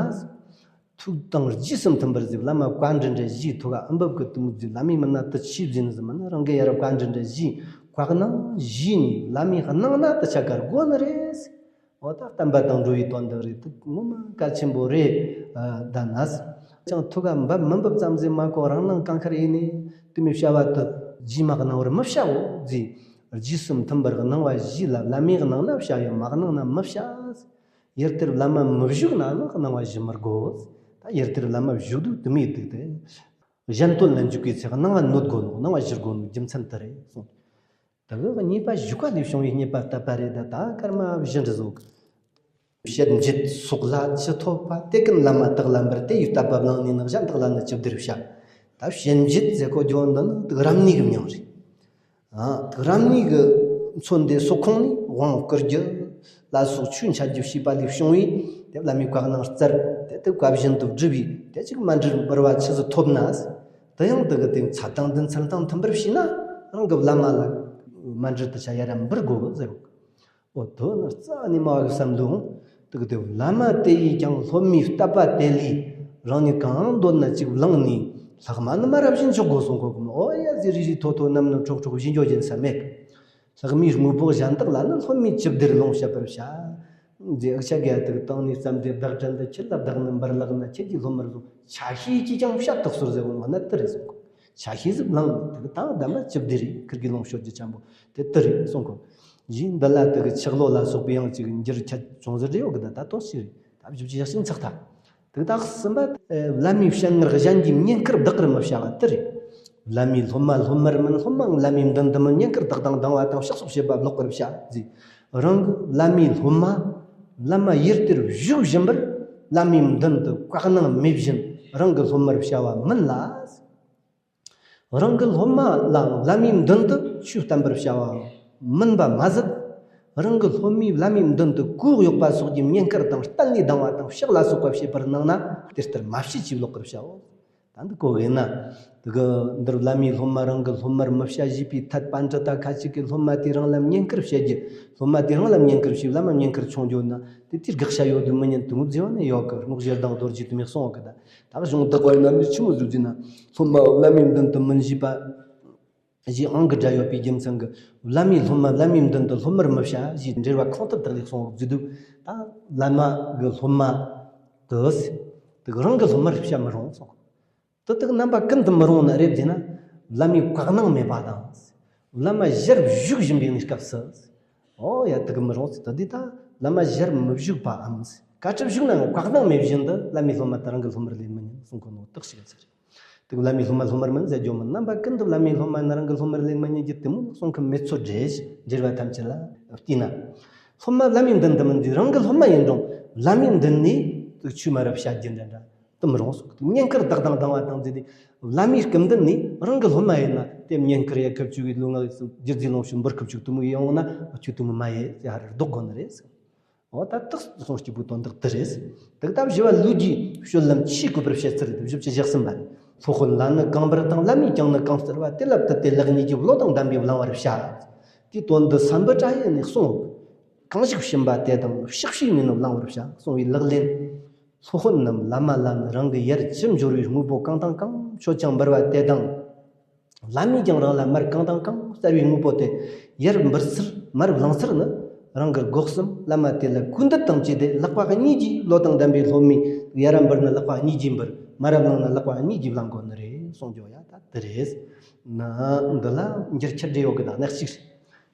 ཐུགས་དང་རྗེས་སུ་མཐུན་པར་ཟེར་བླ་མ་བཀའ་འདྲི་འདྲ་བཞིའི་ཐུགས་ཀ་ཨ་འབབ་ཀྱི་དུམ་བུ་ཟེར་བླ་མའི་མི་སྣ་དུ་ཆེས་བཟིན་ཟེར་མིན་ན་རང་གི་ཡར་བཀའ་འདྲི་འདྲ་བཞིའི་བཀའ་གནང་བཞིས་ནས་བླ་མའི་གནང་ན་དུ་ཆ་གར་དགོས་ནི་རེད། འོ་ད་བསྟན་པ་དང་འགྲོ་བའི་དོན་དག་རེད། དེ་ངོ་མ་གལ་ཆེན་པོ་རེད། ད་ནས་ཀྱང་ཐུགས་ཀ་འབབ་མི་འབབ་ཙམ་ཟེར་མ་གོ་རང་སྣང་གང་ཁར་ཡིན་ནས་དུ་མི་བྱ་བ་དུ་རྗེས་མ་གནང་བར་མི་བྱའོ་ཟེར། རྗེས་སུ་མཐུན་པར་གནང་བ་བཞི་ལ་བླ་མས་གནང་ན་བྱ་ཡང་མ་གནང་ན་མི་བྱ། ཡུལ་དེར་བླ་མ་མི་བཞུགས་ན་ནི་གནང་བ་བཞི་མི་དགོ། ད་ཡུལ་དེར་བླ་མ་བཞུགས་དུས་དུ་མའི་དུག་སྟེ། གཞན་དོན་ལ་འཇུག་པའི་ཚེ་གནང་བ་ནོད་དགོ་ནོ། གནང་བ་བཞི་དགོ་ནོ་རྒྱུ་མཚན་དེ་རེད་གསུངས། དེ་གི་གཉིས་པ་བཞུགས་པ་ལས་བྱུང་བའི་རྙེད་པ་བཏབ་པ་རེད། ད་ད་སྐར་མ་བཞི་འདྲ་ཟོ་གི། བཤད་འཇིད་སོགས་ལ་ཅི་ཐོབ་པ། དེ་ཀུན་བླ་མ་དག་ལ་འབུལ། དེ་ཡི་བསྟབ་པ་བླངས་ནས་ནི། གཞན་དག་ལ་ནི་ཅི་བདེར་བྱ། ད་བཤད་འཇིད་ཟེར་གོ་རྒྱུ་འདི་ནི་དུག་རབ་གནས་ཀྱི་མྱིང་རེད། ཨ། དུག་རབ་གནས་ཀྱི་མཚོན་དེ་སོགས་ཁོངས་ནས་དབང་བསྐུར་རྒྱུ་ལ་སོགས་ཆོས་འཆད་རྒྱུ་བྱས་པ་ལས་བྱུང་བའི་དེ་བླ་མའི་བཀའ་གནང་སྩལ། དེ་དུ་བཀའ་བཞིན་དུ་བསྒྲུབས་པའི་དེ་ཅིག་མཎྜལ་འབུལ་བ་ཆི་ཟིག་ཐོབ་ན། དེ་ཡང་དེ་གི་དེ་ཚད་དང་འདུན་ཚད་དང་མཐུན་པར་བྱས་ན་རང་གི་བླ་མ་ལ་མཎྜལ་དུ་ཆ་ཡ་ར་འབུལ་དགོ་གི་ཟེར། འོ་དོ་ནི་རྩ་ནས་མ་གི་བསམ་བློ་འོང་། དེ་གི་དེ་བླ་མ་དེ་ཡིས་ཀྱང་སློབ་མའི་བསྟབ་པ་དེ་ལས་རང་ཉིད་གང་འདོད་ན་ཅིག་བླངས་ནས་ལྷག་མ་ནི་མ་རབ་བཞིན་འཇོག་དགོ་གསུང་གོ་གི་མོ། འོ་ཡ་ཟི་རི་རི་ཐོ་ཐོ་ནམ་ནི་ཁྲོག་ཁྲོག་བཞིན་འཇོག་རྒྱུ་ས་མེད། ལྷག་མའི་དངོས་པོ་གཞན་དག་ལ་ནི་སློབ་མས་ཅི་བདེར་ལོངས་སྤྱད་པར་བྱ། འདི་ཨ་ཤ་ག་དུག་བཏང་ནས་བརྩམས་ཏེ་བདག་དྲན་དུ་ཁྱེད་ལ་བདག་ནི་འབར་ལག་ན། ཁྱེད་ཀྱི་སློབ་མར་བཟུང་ཆ་ཤས་ཀྱིས་ཀྱང་བཤད་དུ་གསོལ་ཟེར་བ་ན་དེ་རེད་གསུང་གོ། ཆ་ཤས་ཟིག་བླངས་དུག་དང་ལྡན་པ་ཅི་བདེ་རེད། ཁིར་གི་ལོངས་སྤྱོད་རྒྱུ་ཆེན་པོ་དེ་དེ་རེད་གསུང་གོ། ཡིན་འདི་ལ་དུག་གི་ཆག་ལོ་ལ་སོགས་པའི་ཡང་ཅིག་འགྱུར་ཁྱད་ཅུང་ཟད་རེ་ཡོད་གི། ད་ད་ཏོག་ཞིག་རེད། ད་བཞི་བཅུ་ཞེ་གསུམ་ཚག་ཐག་དུག་དག་གསུམ་པ། བླ་མའི་བཤད་ངག་གཞན་གྱིས་བསྙེན་བཀུར་བདག་གིར་མི་བྱ་བ་དེ་རེད། བླ་མའི་སློབ་མ་སློབ་མར་མིན། སློབ་མའང་བླ་མའི་མདུན་དུ་མིན། བསྙེན་བཀུར་བདག་དང་སྡང་བ་དང་ཕྱག་སོགས་བྱེད་པ་ལོག་པར་བྱ་ཟེར། རང་གི་བླ་མའི་སློབ་མ་བླ་མ་ཡུལ་དེར་བཞུགས་བཞིན་པར་བླ་མའི་མདུན་དུ་བཀའ་གནང་མེད་བཞིན་རང་གི་སློབ་མར་བྱ་བ་མིན་ལ། རང་གི་སློབ་མ་ལའང་བླ་མའི་མདུན་དུ་ཆོས་བསྟན་པར་བྱ་བ་མིན་པ་མ་ཟད། རང་གི་སློབ་མས་བླ་མའི་མདུན་དུ་གོས་གཡོགས་པ་སོགས་ཀྱི་བསྙེན་བཀུར་དང་བསྟན་ལས་ལྡང་བ་དང་ཕྱག་ལ་སོགས་པ་བྱེད་པར་སྣང་ན་དེ་ལྟར་མ་བྱེད་ཅེས་ལོག་པར་བྱའོ། ད་འདི་གོ་གི་ན། དེ་གི་འདིར་བླ་མའི་སློབ་མ་རང་གི་སློབ་མར་མི་བྱ་ཞེས་པའི་ཐད་པཎ་གྲུབ་ད་ཁ་ཅིག་གིས་སློབ་མ་དེས་རང་ལ་བསྙེན་བཀུར་བྱེད་རྒྱུ། སློབ་མ་དེས་རང་ལ་བསྙེན་བཀུར་བྱས། བླ་མ་བསྙེན་བཀུར་ཆུང་རྒྱུ་ན་དེ་དེར་དགག་བྱ་ཡོད་དུ་མི་ཉན་དུ་མོ་ཟེར་བ་ནི་ཡོད་གི། རྔོག་བཞི་ལྡང་རྡོ་རྗེ་དུ་མས་གསུངས་གི། ད་ད་གཞུང་བདག་པ་ཡིན་ན་མི་ཆི་མོ་ཟུག་ཟེར་ན། སློབ་མ་བླ་མའི་མདུན་དུ་མིན་ཞེས་པ། ཞེས་ཨང་གི་སྒྲ་ཡོད་པའི་རྒྱུ་མཚན་གྱིས་བླ་མའི་སློབ་མ་བླ་མའི་མདུན་དུ་སློབ་མར་མི་བྱ་ཞེས་འགྲེལ་བ་ཁོང་ཐབས་དག་ལས་གསུངས་པ་བརྗོད་དུས། ད་བླ་མ་གི་སློབ་མ་དེ་དེ་རང་གི་སློབ་མར་བྱ་མི་རུང་གསུངས། དེ་དག་རྣམ་པ་ཀུན་ཏུ་མི་རུང་ན་རེད་ཟེར་ན། བླ་མའི་བཀའ་གནང་མེད་པ་དང་། བླ་མ་ཞལ་བཞུགས་བཞིན་པའི་གནས་སྐབས་སུ། ཨོ་ཡ་དེ་གི་མི་རུང་ཟེར། ད་འདི་ད་བླ་མ་ཞལ་མི་བཞུགས་པའམ། བཀའ་ཁྲིད་བཞུགས་ནའང་བཀའ་གནང་མེད་བཞིན་དུ་བླ་མའི་སློབ་མ་དེ་རང་གི་སློབ་མར་ལེན་མི་ཉན་གསུང་གོ་ནོ་དག་ཞིག་ཟེར། དེ་བླ་མའི་སློབ་མ་སློབ་མར་མིན་ཟེར་རྒྱུ་མིན། རྣམ་པ་ཀུན་ཏུ་བླ་མའི་སློབ་མ་ནི་རང་གི་སློབ་མར་ལེན་མི་ཉན་གྱི་དེ་མོ་གསུང་གི་མེད་ཚོད་རེད། འགྲེལ་བ་ཐམས་ཅད་ལ་བལྟས་ན། སློབ་མ་བླ་མའི་མདུན་དུ་མིན་དུས་རང་གི་སློབ་མ་ཡིན་རུང་བླ་མའི་མདུན་ནས་དུ་ཆོས་མ་རབ་བྱ་རྒྱུ་འདྲ་འདྲ་དེ་མི་རུང་གསུངས། བསྙེན་བཀུར་བདག་དང་སྡང་བ་དང་ཟེར་ཏེ། བླ་མའི་སྐུ་མདུན་ནས་རང་གི་སློབ་མ་ཡིན་ན་དེ་བསྙེན་བཀུར་ཡ་ཁབ་ཆུ་བའི་ལུས་ངག་ཡིད་གསུམ་སྒྱུ་རྩལ་ལོངས་སྤྱོད་འབུལ་ཁབ་ཆུ་དུ་མོ་ཡོང་ན་ཆུ་དུ་མོ་མ་ཡེ་ཟེར་ཧ་ར་ལྡོག་དགོ་ནི་རེད། འོ་ད་དག་གསུང་སྐྱིད་པོའི་དོན་དག་དེ་རེད། དེ་ལྟ་བཞི་བ་ལུས་ཀྱི་སྤྱོད་ལམ་ཆོས་བཀོད་པར་བཤད་ཚུལ་དེ་བཞི་བཅུ་ཞེ་གསུམ་པ་རེད། སློབ་དཔོན་ལ་ནི་གང་འབུལ་དང་བླ་མས་ཀྱང་ནི་གང་སྩལ་བ། དེ་ལ་དད་དེ་ལེགས་ཉེས་ཀྱི་བློ་དང་ལྡན་པས་བླང་བར་བྱ། དེའི་དོན་འདི་སམ་བྷོ་ཊ་ཡས་ནས་གསུངས། གང་ཞིག་བྱིན་པ་དེ་དང་ཕྱག་བྱས་ནས་ནི་བླང་བར་བྱ་གསུངས་པའི་ལག་ལེན། སློབ་དཔོན་ནམ་བླ་མ་ལ་ནི་རང་གི་ཡར་ཅི་འབྱོར་བའི་དངོས་པོ་གང་དང་གང་མཆོད་ཅིང་འབུལ་བ་དེ་དང་། བླ་མས་ཀྱང་རང་ལ་མར་གང་དང་གང་སྩལ་བའི་དངོས་པོ་དེ་ཡར་འབུལ་ཚུལ་མར་བླང་ཚུལ་ནི། རང་གི་སྒོ་གསུམ་བླ་མ་དེ་ལ་གུས་འདུད་དང་བཅས་ཏེ་ལག་པ་གཉིས་ཀྱིས། བློ་དང་ལྡན་པའི་སློབ་མས་ཡར་འབུལ་ན་ལག་པ་གཉིས་ཀྱིས་འབུལ། མར་བླངས་ན་ལག་པ་གཉིས་ཀྱིས་བླང་དགོས་ནི་རེད་གསུངས་རྒྱུ་ཡ་ད་དེ་རེད། ན་འདི་ལ་འགྱུར་ཁྱད་འདྲེ་ཡོད་གི། ད་གནས་གཅིག་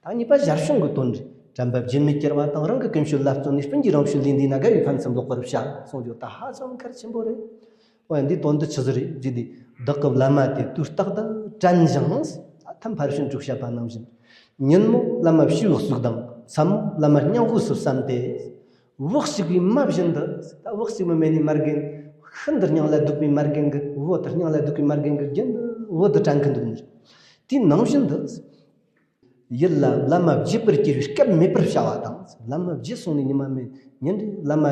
རེད། ད་གཉིས་པ་ཞར་བྱུང་གི་དོན་རེད། དྲན་པ་བརྗེད་མེད་སྐྱེར་བ་དང་། རང་གི་ཀུན་སྤྱོད་ལ་བརྩོན་ནས་སྤུན་གྱིས་རང་སྤྱོད་ལས་འདས་ན། དགའ་བའི་ཕན་ཚུན་ལོག་པར་བྱ་གསུངས་རྒྱུ་ད་ཧ་ཅང་གལ་ཆེན་པོ་རེད། འོ་ཡ་འདིའི་དོན་དུ་ཆི་ཟིག་རེད་ཟེར་དུས། བདག་གི་བླ་མ་དེ་དུས་རྟག་ཏུ་དྲན་ཞིང་། ཐམ་ཕར་ཕྱིན་དྲུག་བཤད་པ་ནང་བཞིན། ཉིན་མོ་བླ་མ་ཕྱིའི་འོག་ཟུག་དང་། མཚན་མོ་བླ་མ་སྙིང་དབུས་སུ་བསམ་སྟེ། འོག་གཅིག་པའི་མ་བཞིན་དུ། ད་འོག་གཅིག་མ་མེད་ནི་མ་རྒན། ཤིན་ཏུ་སྙིང་ལ་སྡུག་པའི་མ་རྒན་གི། བུ་དེ་སྙིང་ལ་སྡུག་པའི་མ་རྒན་གི་རྒྱུན་དུ་བུ་དེ་དྲན་གི་འདུག་ནི་རེད། དེའི་ནང་བཞིན་དུ། ཡིད་ལ་བླ་མ་བརྗེད་པར་གྱུར་བའི་སྐབས་མེད་པར་བྱ་བ་དང་། བླ་མ་བརྗེད་སོང་ནས་ཉི་མ་མེད་ཉིན་རེ་བླ་མ་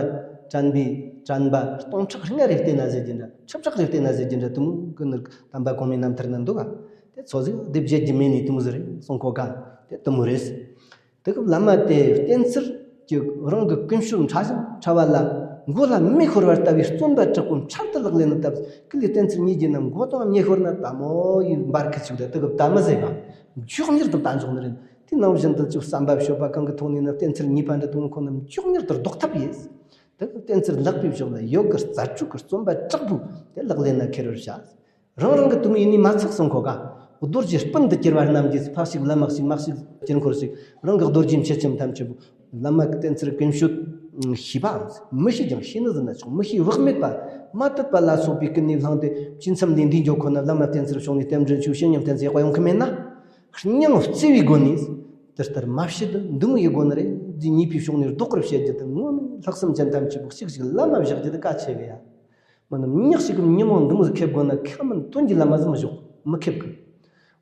དྲན་པའི་དྲན་པ་སྟོང་ཕྲག་ལྔ་རེ་བལྟས་ན་ཟེར་གྱི་འདྲ། ཁྲི་ཕྲག་རེ་བལྟས་ན་ཟེར་གྱི་འདྲ། དེ་མོ་གི་ནི་དམ་པ་གོང་མའི་རྣམ་ཐར་ན་འདུག་ག། དེ་ཚོ་ཟིག་དེ་བརྗེད་རྒྱུ་མེད་ནི་དེ་མོ་ཟིག་རེད་གསུང་གོ་ག། དེ་དེ་མོ་རེད། དེ་གི་བླ་མ་དེ་བསྟེན་ཚུལ་གྱི་རང་གི་ཀུན་སྤྱོད་ཕྲ་ཞིང་ཕྲ་བ་ལ་མགོ་ལ་མེ་ཤོར་བ་ལྟ་བུའི་བརྩོན་པ་དྲག་པོ་འཕྲལ་དུ་ལག་ལེན་ནི་སྟབས་ཀི་ལི་བསྟེན་ཚུལ་གཉིས་ཀྱི་ནང་མགོ་དང་མེ་ཤོར་ན་ད་མོ་ཡིན་འབར་གི་ཆུག་རེད། དེ་གི་ད་མི་ཟེར་ག། མགྱོགས་མྱུར་དུ་ད་འཇོག་ནི་རེད། དེ་ནང་བཞིན་དུ་ཅིག་བསམ་པ་སྤྱོད་པ་གང་གི་ཐོག་ནས་ནི་བསྟེན་ཚུལ་གཉིས་པ་འདི་དུང་ཁོ་ན་མགྱོགས་མྱུར་དུ་ལྡོག་ཐབས་ཡིན། དེ་གི་བསྟེན་ཚུལ་ལེགས་པའི་ཕྱོགས་ལ་ཡོད་གི། རྩལ་སྤྲུགས་གི་བརྩོན་པ་དྲག་པོས་དེ་ལག་ལེན་ན་འཁྱེར་བར་བྱ། རང་རང་གི་དུམ་ཡིན་ནི་མ་ཚག་སོང་གོ་ག། རྡོ་རྗེ་སྤུན་དུ་གྱུར་པ་རྣམས་ཀྱིས། འཕགས་ཤིང་བླ་མ་ཞིག་མ་ཞིག་དཀྱིལ་འཁོར་ཞིག་རང་གི་རྡོ་རྗེ་མཆེད་ཅིང་ཐམས་ཅད་པོ། བླ་མ་གི་བསྟན་འཛིན་ཀུན་སྤྱོད་ཤེས་པའམ། མི་ཤེས་ཀྱང་ཤེས་ནི་ཟིན་ན་ཆོག་མི་ཤེས་བག་མེད་པ། མ་དད་པ་ལ་སོགས་པའི་ཀུན་ནས་བསླངས་ཏེ། བཅས་མཚམས་ལས་འདས་འགྱོ་ཁོ་ན་བླ་མ་བསྟན་འཛིན་ཕྱོགས་ནས་རྟེན་འབྲེལ་ཆོས་བཤད་སྙིང་བསྟན་ཟེར་ཡག་པ་ཡོང་གི་མེད་ན། སྙིང་བརྩེ་བའི་སྒོ་ནས་དེ་ལྟར་མ་བྱེད་དུ་འདུག་ཡི་དགོས་ནི་རེད། འདི་ཉེས་པའི་ཕྱོགས་ནས་ཟློག་པར་བྱེད་རྒྱུ་དེ་ངོ་མ་ལྷག་བསམ་ཅན་ཐམས་ཅད་པོ་གཅིག་གཅིག་བླ་མ་བཞག་རྒྱུ་དེ་གལ་ཆེ་གི་ཡ། མི་རྣམས་ཉག་ཞིག་གི་ཉིན་མོ་འདི་མོ་ཁེབས་དགོས་ན་ཁ་མིན་དོན་གྱི་བླ་མ་ཟིག་མི་ཞོག་མི་ཁེབས་གི།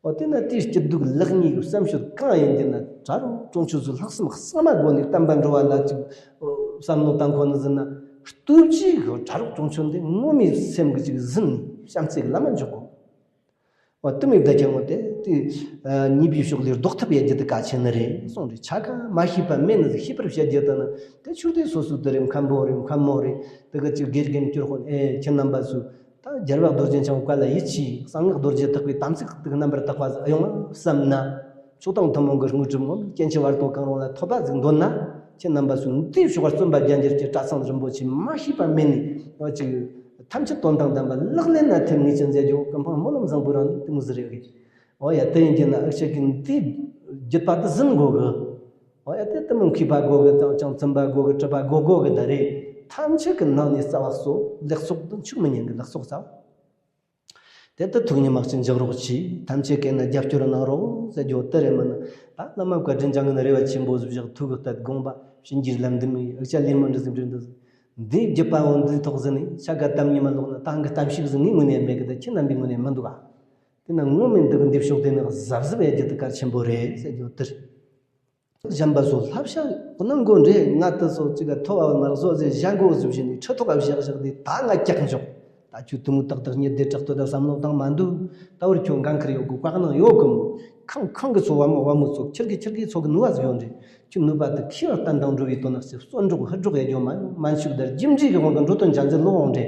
འོ་དེ་ན་དེའི་སྐྱིད་སྡུག་ལེགས་ཉེས་ཀྱི་བསམ་སྤྱོད་གང་ཡིན་གྱི་ན། གྲྭ་རོགས་གྲོང་ཆོད་ཚོས་ལྷག་བསམ་གཙང་མ་སྒོ་ནས་བསྟན་པ་འགྲོ་བ་ལ་ཅིག་བསམ་བློ་བཏང་ཁོ་ན་ཟིན་ན། སྟོབས་ཀྱིས་གི་གྲྭ་རོགས་གྲོང་ཆོད་འདི་ངོ་མའི་སེམས་ཀྱི་ཅིག་ཟིན་ནས་བྱམས་བརྩེ་གི་བླ་མ་འཇོག་གོ། འོ་དེ་མིན་བསྡད་ཀྱང་འོ་དེ་དེ་ཉེས་པའི་ཕྱོགས་ལས་ཟློག་ཐབས་ཡེད་རྒྱུ་དེ་གལ་ཆེ་ནི་རེད་གསུངས་རེད། ཆ་ག་མ་ཤེས་པ་མེད་ནི་ཟིག་ཤེས་པར་བྱེད་རྒྱུ་དེ་ནི། དེ་ཆོས་དེ་སོ་སོའི་དེ་རེད། མཁན་པོ་རེད། མཁན་མོ་རེད། དེ་ག་ཅིག་དགེ་རྒན་སྐྱོར་དཔོན། ཨེ་ཁྱེད་རྣམ་པ་ཚོས་ད་རྒྱལ་བ་རྡོ་རྗེ་འཆང་བཀའ་ལ་ཡིད་ཆེས། གསང་སྔགས་རྡོ་རྗེ་ཐེག་པའི་དམ་ཚིག་དེ་རྣམ་པར་དག་པ་ཟིག་ཡོང་བསམ་ན། མཆོག་དང་ཐུན་མོང་གི་དངོས་གྲུབ་ངོམ་སྐྱེ་འཆི་བར་དོ་གང་རུང་ལ་ཐོབ་པ་ཟིག་འདོད་ན། ཁྱེད་རྣམ་པ་ཚོས་འདིའི་ཕྱོགས་བརྩོན་པ་རྒྱ་འགྱུར་གྱི་གྲྭ་ཚང་རིན་པོ་ཆེ་མ་ཤེས་པ་མེད་ནས་ཅིག་ཐམས་ཅད་དོན་དང་ལྡན་པ་ལག་ལེན་ན་ཐེབས་ངེས་ཅན་མཛད་རྒྱུ་ཀུན་སྤངས་སྨོན་ལམ་བཟང་པོ་རང་ནས་དེ་མོ་ཟིག་རེད་གི། འོ་ཡ་དེ་ཡིན་གྱི་ན་ཨུ་ཆ་གི་འདིའི་བརྒྱུད་པ་དེ་ཟིན་དགོས་གི། འོ་ཡ་དེ་དེ་མོ་མཁས་པ་དགོས་གི། དང་ཅང་འཛིན་པ་དགོས་གི། གྲུབ་པ་དགོས་དགོས་གི་ད་རེད། ཐམས་ཅད་ཀྱི་ནང་ནས་རྩ་བ་གཙོ་ལེགས་ཚོགས་འདི་འཆུག་མི་ཉན་གི་ལེགས་ཚོགས་རྩ་བ། དེ་ལྟར་ཐུགས་ཉིད་མ་གཅིག་འཇགས་རོགས་གྱིས། ཐམས་ཅད་ཀྱིས་ནི་རྒྱབ་སྐྱོར་གནང་རོགས་ཟེར་རྒྱུ་དེ་རེད། མིན་ད་བླ་མ་བཀའ་དྲིན་ཅན་གྱི་ནི་རེ་བ་ཆེན་པོ་ཟིག་བཞག་ཐུགས་ཀྱི་གཏད་དགོངས་པ་བྱིན་གྱིས་བརླབས་འདི་མི་ཡི་ཨུ་ཆ་ལེན་མི་འདྲི་ཟིག་འདྲི་འདི་ཟིག་འདིའི་བརྒྱུད་པ་འོ་འདིའི་ཐོག་ཟིན་ནས་ཆ་ག་གཏམ་ཉི་མ་ལོག་ན་ད་གི་གཏམ་ཞིག་ཟིག་ངའི་ངོས་ནས་མེད་གི། ད་ཁྱེད་རྣམ་པའི་ངོས་ནས་མི་འདུག་ག། དེ་ན་ངོ་མ་འདི་གི་འདི་ཕྱོགས་དེ་ནི་གཟབ་གཟབ་ཡེད་རྒྱུ་དེ་གལ་ཆེན་པོ་རེད་ཟེར་རྒྱུ་དེ་རེད། གཞན་པ་ཚོ་བསླབ་བྱ་གནང་དགོས་འདྲེ། ང་དེ་ཚོ་གཅིག་ག་ཐོབ་བ་མར་བཟོ་ཟེར་བཞག་དགོས་ཟེར་བཞིན་ནས་ཁྲི་ཐོག་ག་བཞག་བཞག་དེ་ད་ང་ཀྱག་འཇོག་ད་ཁྱོད་དུ་མོ་ཏག་ཏག་ཉིད་དེ་དྲག་ཏུ་ད་བསམ་བློ་བཏང་མ་འདུག་ད་བར་ཁྱོད་འགན་ཁུར་ཡོད་དགོས་བཀའ་གནང་ཡོད་གི་མོ། ཁང་ཁང་གི་ཚོ་བ་མོ་བ་མོ་ཚོ་ཁྱེར་གི་ཁྱེར་གི་ཚོ་གི་ནུས་པ་ཟིག་ཡོད་འདྲེ། ཁྱོད་ནུས་པ་དེ་ཁྱེར་བ་བསྟན་དང་འགྲོ་བའི་དོན་ནག་ཅིག་བརྩོན་འགྲུས་ཧུར་སྒྲོག་ཡེད་རྒྱུ་མ་ཡོང་མན་ཆུག་དར་རྒྱུ་འབྲས་གི་དབང་གི་འགྲོ་དོན་ཅན་ཟིག་ལོག་འོང་འདྲེ།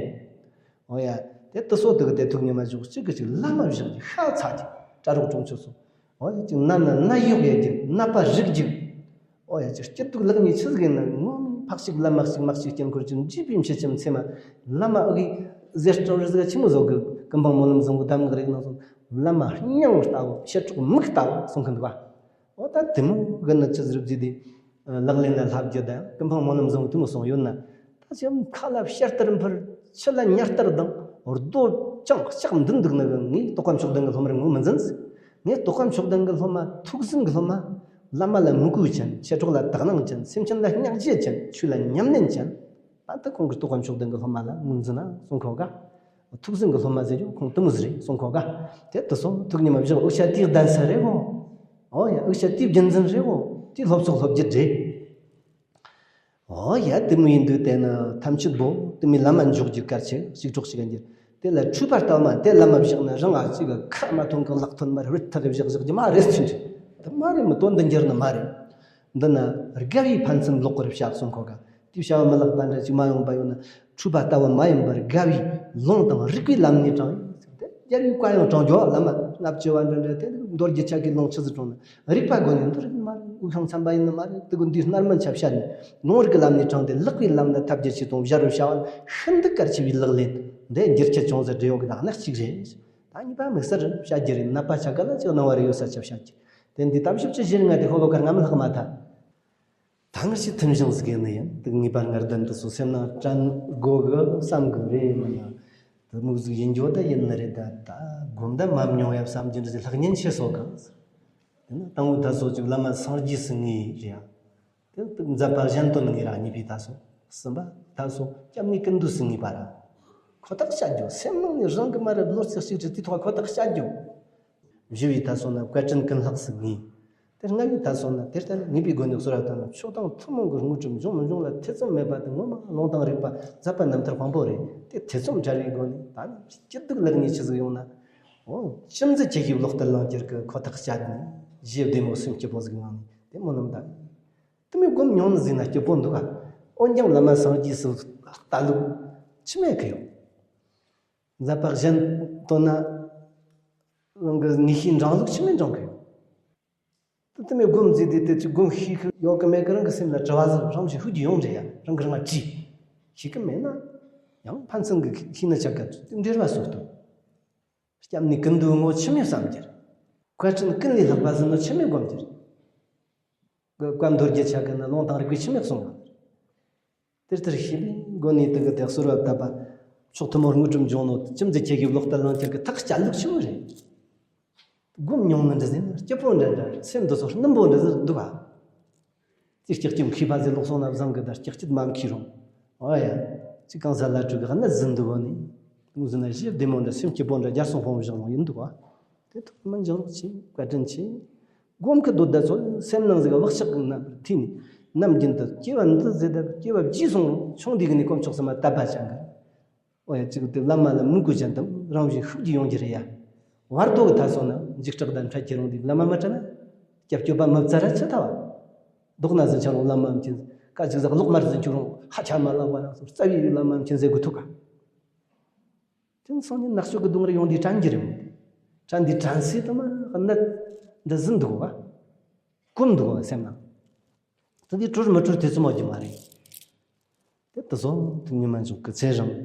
འོ་ཡ། དེ་དུ་སོ་དུ་གི་དེ་ཐུགས་ཉི་མ་བཞུགས་གཅིག་གི་གཅིག་བླ་མ་བཞག་གི་ཤ་ཚ་གི་གྲྭ་རོགས་གྲོང་ཆོད་སོ། འོ་ཡ་གཅིག་ན་ན་ན་ཡོག་ཡ་གི་ནད་པ་རིགས་གཅིག་འོ་ཡ་གཅིག་སྐྱིད་སྡུག་ལེགས་ཉེས་ཆི་ཟིག་ཡིན་ན་ངོ་མ་འཕགས་ཤིག་བླ་མ་གཅིག་མ་གཅིག་སྐྱེ་འཁོར་གཅིག་འཇིག་པའི་མཆེད་ཅིང་མཚེ་མ། བླ་མ་ཨི་གི་ཟེར་སྤྲང་རི་ཟིག་ཆི་མོ་བཟོ་གི་ཀུན་སྤངས་སྨོན་ལམ་བཟང་པོ་གདམས་ངག་རིག་ནང་སོང་། བླ་མ་སྙིང་ལྟ་བུ་ཕྱི་དྲོག་མིག་ལྟ་བུ་གསུང་གི་འདུག་བ། འོ་ད་དེ་མོ་གི་ནི་ཅི་ཟེར་བརྩིས་ཏེ། ལག་ལེན་ལ་བསླབ་རྒྱུ་དང་ཀུན་སྤངས་སྨོན་ལམ་བཟང་པོ་དེ་མོ་སོང་ཡོད་ན། ད་ཅི་ཁ་ལ་བཤད་ལྟར་འཕུར། ཕྱི་ལ་ཉ་ལྟར་ལྡང་། རྡོ་ཅང་ལྕགས་འདུག་འདུག་ནི་གི་ངས་རྟོགས་པ་མཆོག་ལྡན་གྱི་སློབ་མར་ངོས་མི་འཛིན། ངས་རྟོགས་པ་མཆོག་ལྡན་གྱི་སློབ་མ་ཐུགས་ཟིན་གྱི་སློབ་མ། བླ་མ་ལ་མོས་གུས་ཅན། ཕྱི་དྲོག་ལ་དག་སྣང་ཅན། སེམས་ཅན་ལ་བརྙས་བྱེད་ཅན། ཆོས་ལ་ཉམས་ལེན་ཅན། ད་ལྟ་ཁོང་གི་རྟོགས་པ་མཆོག་ལྡན་གྱི་སློབ་མ་ལ་ངོས་འཛིན་ན་གསུང་ཁོ་ག། ཐུགས་ཟིན་གྱི་སློབ་མ་ཟེར་རྒྱུ་ཁོང་དེ་མོ་ཟིག་རེད་གསུང་ཁོ་ག། དེ་དུ་སོང་ཐུགས་ཉི་མ་བཞག་ཨུ་ཆ་དེའི་གདན་ས་རེད་གོ། འོ་ཡ་ཨུ་ཆ་དེའི་རྒྱུན་འཛིན་རེད་གོ། དེའི་སློབ་ཚོགས་སློབ་རྒྱུད་རེད། འོ་ཡ་དེ་མོ་ཡིན་དུས་དེ་ནི་ཐམས་ཅད་པོ་དེ་མོའི་ལམ་མ་འཇོག་རྒྱུ་གལ་ཆེ་ཞིག་གྲོགས་ཤིག་ག་འགྱུར། དེ་ལ་འཁྲུལ་པ་ལྟ་བུ་མ་དེ་ལམ་མ་བཞག་ན་རང་ང་གཅིག་གི་ཁ་མ་ཐོན་གི་ལག་ཐོན་མ་རེད། ཐག་གི་བཞག་བཞག་རྒྱུ་མ་རེད་ཚུལ་འདྲི། དེ་མ་རེད། མི་དོན་འདི་འགྱུར་ནི་མ་རེད། འདི་ན་དགའ་བའི་ཕན་ཚུན་ལོག་པར་བྱ་གསུང་ཁོ་ག། དེ་བྱ་བ་མི་ལེགས་པ་འདྲ་ཅིག་མ་ཡོང་པ་ཡོད་ན་འཁྲུལ་པ་ལྟ་བུ་མ་ཡིན་པར་དགའ་བའི་ལུང་དང་རིགས་པའི་ལམ་ནས་དྲངས་ཡོད་ཟེར་ཏེ་རྒྱལ་བའི་བཀའ་ཡང་དྲངས་རྒྱུ་བ་ལ་མ་ལྔ་བཅུ་བ་འདྲ་འདྲ་དེ་མདོ་རྒྱུད་ཆ་གི་ལུང་ཆི་ཟིག་དྲངས་ན་རིགས་པ་སྒོ་ནས་འདི་རིགས་མ་རེད། དབུགས་ཤིང་འཚམ་པ་ཡིན་ནི་མ་རེད། དེ་གི་འདི་སྣར་མ་ཆ་བཤད་ནས་ལུང་རིགས་ཀྱི་ལམ་ནས་དྲངས་ཏེ་ལེགས་པའི་ལམ་ལ་ཐབས་བརྒྱ་ཆེ་དང་སྦྱར་བར་བྱ་བ་ཤིན་ཏུ་གལ་ཆེ་བའི་ལག་ལེན་འདི་འགྱུར་ཁྱད་བྱུང་ཟེར་འབྲེལ་ཡོད་ཀྱི་ནང་ན་གཅིག་རེད། ད་གཉིས་པ་དམིགས་བསལ་བཤད་རྒྱུ་རེད། ནད་པ་ཆ་ག་ལ་ཅིག་སྣང་བ་རེ་ཡོད་ས་ཆ་བཤད་རྒྱུ་དེ་འདི་ལྟ་བཞིན་གྱི་གཞི་ལྔ་དེ་ཤོ་ལོ་ཀ་ལྔ་མི་ལྷག་མ་ཐལ། ད་ངར་ཞིག་ཐིམ་ཞིང་ཟིག་ཡིན་ནི་ཡིན། དེ་ངེས་པར་ངར་ལྡན་དུ་སོ་སེམས་ནང་དྲན་དགོས་གི་བསམ་གི་རེད། མིན་ན་དེ་མུག་ཟིག་ཡིན་རྒྱུ་ད་ཡིན་ནི་རེད། ད་ད་སྒོམ་ད་མ་མྱོང་ཡ་བསམ་རྒྱུ་འདྲ་ཞིག་ལྷག་ཉེན་ཆེ་སོ་གི། དེ་ན་དང་པོ་ད་སོ་ཅིག་བླ་མ་སངས་རྒྱས་སུ་ངེས་རེད་ཡ། དེ་དེ་མཛད་པ་གཞན་དོན་ངེས་ར་གཉིས་པའི་ད་སོ། གསུམ་པ་ད་སོ་སྐྱབས་གནས་ཀུན་འདུས་སུ་ངེས་པ་ར། ཁོ་ཐག་བཅད་རྒྱུ། སེམས་ནང་ནས་རང་གི་མ་རེད་བློ་རྩེ་གཅིག་དྲི་དེ་ཐོག་ཁོ་ཐག་བཅད་རྒྱུ། བཞི་བའི་ད་སོ་ན་བཀའ་དྲིན་ཀུན་ལེགས་སུ་ངེས། དེ་ལྔ་བའི་ད་སོ་ན་དེ་ལྟར་ངེས་པའི་སྒོ་ནས་གསོལ་བ་བཏབ་ན་མཆོག་དང་ཐུན་མོང་གི་དངོས་གྲུབ་འབྱུང་མི་འབྱུང་ལ་ཐེ་ཚོམ་མེད་པ་དེ་ངོ་མ་ལུང་དང་རིགས་པ་མཛད་པ་རྣམ་ཐར་དཔང་པོ་རེད། དེ་ཐེ་ཚོམ་བྲལ་བའི་སྒོ་ནས་ད་ནི་སྐྱིད་སྡུག་ལེགས་ཉེས་ཆི་ཟིག་ཡོང་ན། འོ་ཅི་མཛད་ཁྱེད་ཀྱིས་ལོག་ལྟར་ལང་སྐྱེར་གི་ཁོ་ཐག་བཅད་ནས་གཞི་བདེ་མོ་སེམས་སྐྱིད་པོ་ཟིག་ངང་ནས་དེ་སྨོན་ལམ་ད། དེ་མོ་སྒོམ་མྱོང་ནི་ཟིན་ན་སྐྱིད་པོ་འདུག་ག། འོན་ཀྱང་བླ་མ་སངས་རྒྱས་སུ་ལྟ་ལུགས་ཆི་མེད་གི་ཡོད། མཛད་པ་གཞན་དོན་ན་རང་གི་ངེས་ཤེས་འབྲང་ལུགས་ཆི་མེད་འབྲང་གི་ཡོད། དེ་དེ་མོ་སྒོམ་ཟིན་དེ་དེ་ཅི་སྒོམ་ཤེས་གི་ཡོད་གི་མེད་གི་རང་གི་སེམས་ལ་དྲི་བ་ཟིག་རང་བཞིན་ཧུད་ཀྱི་ཡོང་འདྲ་ཡ། རང་གི་རང་ང་དྲིས། ཤེས་གི་མེད་ན་ཡང་ཕན་ཚུན་གི་ཤེས་ན་ཆ་ག་དེ་འབྲེལ་བ་སོ་སྟོན། སྐྱབས་གནས་ཀུན་འདུས་ངོ་ཆི་མོ་བསམ་རྒྱུ། བཀའ་དྲིན་ཀུན་ལས་ལྷག་པ་ཟིན་ནོ་ཆི་མོའི་སྒོམ་གྱི་རེད། བཀའ་མདོ་རྒྱུད་ཆ་གི་ནི་ལུང་དང་རིགས་པས་ཆི་མོས་གསུངས་པ་རེད། དེར་དེར་ཤེས་པས་མགོ་ནས་དུ་གི་དེ་གསོལ་བ་བཏབ་པ། མཆོག་ཐུན་མོང་དངོས་གྲུབ་འབྱུང་ནོ་ཅི་མཛད་ཁྱེད་ཀྱི་ལོག་ལྟ་ལང་ཁྱེད་ཀྱི་ཐག་བཅད་ལུགས་ཆི་མོ་རེད། སྒོམ་མྱོང་ནི་འདྲ་ཟིན་སྐྱིད་པོ་འདྲ་འདྲ་སེམས་འདི་ཚོ་སྣུམ་པོ་འདྲ་ཟིན་འདུག་ག་དེ་ཀྱག་ཀྱི་མཁས་པ་ཟེར་ལོག་སོང་ན་བཟང་གི་ད་ཀྱག་ཀྱི་མ་མཁས་རུང་། ཨོ་ཡ། ཅི་གང་ཟ་ལ་དྲུག་གི་ཧ་ན་ཟིན་འདུག་གོ་ནི། དུང་ཟིན་ན་ཞི་བདེ་མོ་འདྲ་སེམས་སྐྱིད་པོ་འདྲ་རྒྱལ་སོང་ཕོང་བཞག་ལོང་ཡིན་འདུག་ག་དེ་ཐོག་མི་འཇོག་ཆེ་བཀའ་དྲིན་ཆེ། སྒོམ་གི་འདོད་ད་ཚོ་སེམས་ནང་ཟིག་ག་བག་ཆགས་ཀྱི་ནམ་ཐིས་ནི། ནམ་རྒྱུན་དུ་སྐྱེ་བ་འདི་ཟེར་ད་སྐྱེ་བ་བརྗེས་སོང་རུང་ཆུང་དུས་གི་ནི་དཀོན་མཆོག་གསུམ་མ་དད་པ་ཅན་གི། ཨོ་ཡ་གཅིག་དེ་བླ་མ་ལ་མོས་གུས་ཅན་དང་རང་བཞིན་ཤུགས་ཀྱིས་ཡོང་རྒྱུ་རེད་ཡ། བར་དོ་གི་ཐ་སོང་ན་འཇིགས་སྐྲག་དང་འཕྲད་ཀྱི་རུང་དེ་བླ་མ་མ་དྲན་ན། སྐྱབས་སྐྱོབ་པ་མི་བཙལ་ར་ཅི་ཐ་བ། ལྡོག་ན་ཟིན་ཆ་རུང་བླ་མ་མཁྱེན། ཀ་ཅིག་ཟག་ལོག་མར་ཟིན་ཆུ་རུང་ཧ་ཆ་མ་ལག་བ་རང་སོར་རྩ་བའི་བླ་མ་མཁྱེན་ཟེར་དགོས་ཐུག་ག་དེ་སང་ཉིན་ནག་ཤོག་གི་སྡུག་རེ་ཡོང་དུས་དྲན་གྱི་རེད་མོད། དྲན་དུས་དྲན་སྲིད་དུ་མ་གནད་འདི་ཟིན་འདུག་ག་གོམས་འདུག་ག་སེམས་ནང་། དེ་འདི་གྲུར་མི་གྲུར་དེ་ཚོ་མོ་རྒྱུ་མ་རེད། དེ་དུ་སོང་དུ་ཉི་མ་འཇོག་གི་ཚེ་རིང་